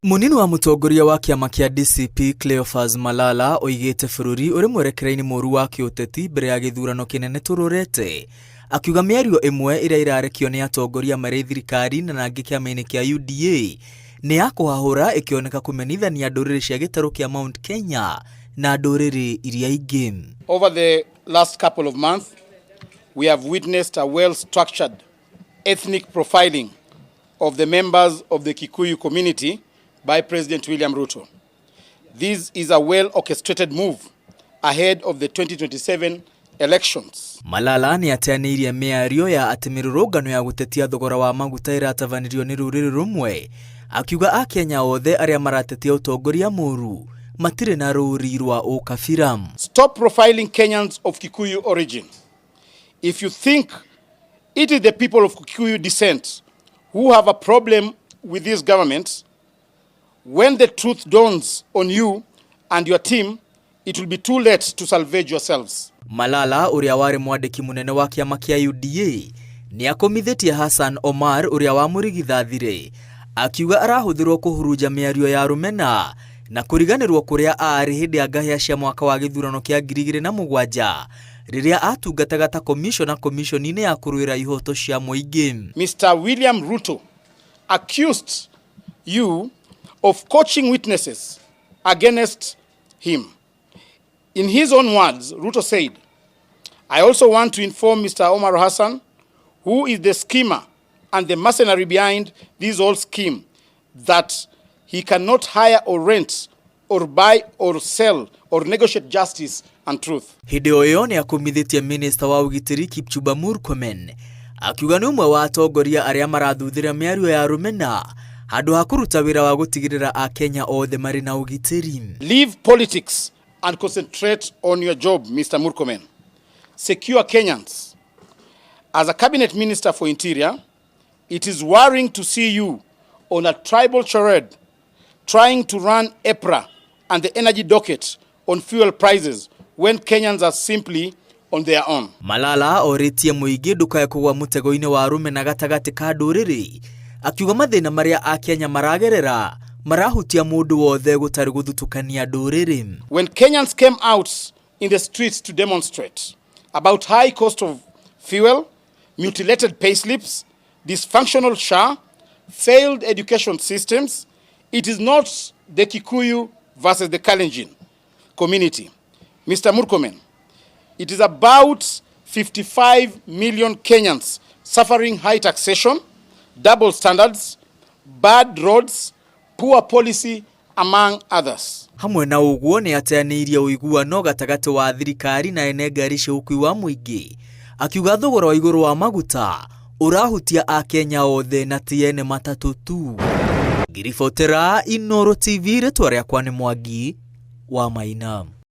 Mũnini wa mũtongoria wa kĩama kĩa DCP Cleophas Malala oigĩte bũrũri ũrĩ mwerekera-inĩ mũru wa kĩũteti mbere ya gĩthurano kĩnene tũrorete, akiuga mĩario ĩmwe ĩrĩa ĩrarekio nĩ atongoria marĩ thirikari-inĩ na angĩ kĩama-inĩ kĩa UDA nĩ ya kũhahũra, ĩkĩoneka kũmenithania ndũrĩrĩ cia gĩtarũ kĩa Mount Kenya na ndũrĩrĩ iria ingĩ. Over the last couple of months, we have witnessed a well-structured ethnic profiling of the members of the Kikuyu community by President William Ruto. This is a well-orchestrated move ahead of the 2027 elections. Malala nĩ ateanĩirie mĩario ya atĩ mĩrũrũngano ya gũtetia thogora wa maguta ĩratabanirio nĩ rũrĩrĩ rũmwe, akiuga akenya othe arĩa maratetia ũtongoria mũru matirĩ na rũri rwa ũkabira. Stop profiling Kenyans of Kikuyu origin. If you think it is the people of Kikuyu descent who have a problem with this government, when the truth dawns on you and your team, it will be too late to salvage yourselves. Malala ũrĩa warĩ mwandĩki mũnene wa kĩama kĩa UDA nĩ akomithĩtie Hassan Omar ũrĩa wamũrigithathire, akiuga arahũthĩrwo kũhurunja mĩario ya rũmena na kũriganĩrwo kũrĩa aarĩ hĩndĩ ya ngahĩa cia mwaka wa gĩthurano kĩa 2007 rĩrĩa atungataga ta komishona komishoni-inĩ ya kũrũĩra ihoto cia mũingĩ. Mr. William Ruto accused you of coaching witnesses against him. In his own words, Ruto said, "I also want to inform Mr. Omar Hassan, who is the schemer and the mercenary behind this whole scheme, that he cannot hire or rent or buy or sell or negotiate justice and truth." Hĩndĩ o ĩyo nĩ akomithĩtie minista wa ũgitĩri Kipchumba Murkomen, akiuga nĩ ũmwe wa atongoria arĩa marathuthĩra mĩario ya rũmena handũ ha kũruta wĩra wa gũtigĩrĩra akenya othe marĩ na ũgitĩri. Leave politics and concentrate on your job, Mr. Murkomen. Secure Kenyans. As a cabinet minister for Interior, it is worrying to see you on a tribal charade trying to run EPRA and the energy docket on fuel prices when Kenyans are simply on their own. Malala orĩtie mũingĩ ndũkae kũgwa mũtego-inĩ wa rũmena gatagatĩ ka ndũrĩrĩ, akiuga mathĩna marĩa akenya maragerera marahutia mũndũ wothe gũtarĩ gũthutũkania ndũrĩrĩ. When Kenyans came out in the streets to demonstrate about high cost of fuel, mutilated payslips, dysfunctional SHA, failed education systems, it is not the Kikuyu versus the Kalenjin community. Mr. Murkomen, it is about 55 million Kenyans suffering high taxation, double standards, bad roads, poor policy, among others. Hamwe na ũguo nĩ ateanĩirie ũiguano gatagatĩ wa thirikari na ene ngari cia ũkui wa mũingĩ, akiuga thogora wa igũrũ wa maguta ũrahutia akenya othe na ti ene matatũ tu. Ngiribotera Inooro TV, rĩtwa rĩakwa nĩ Mwangi wa Maina.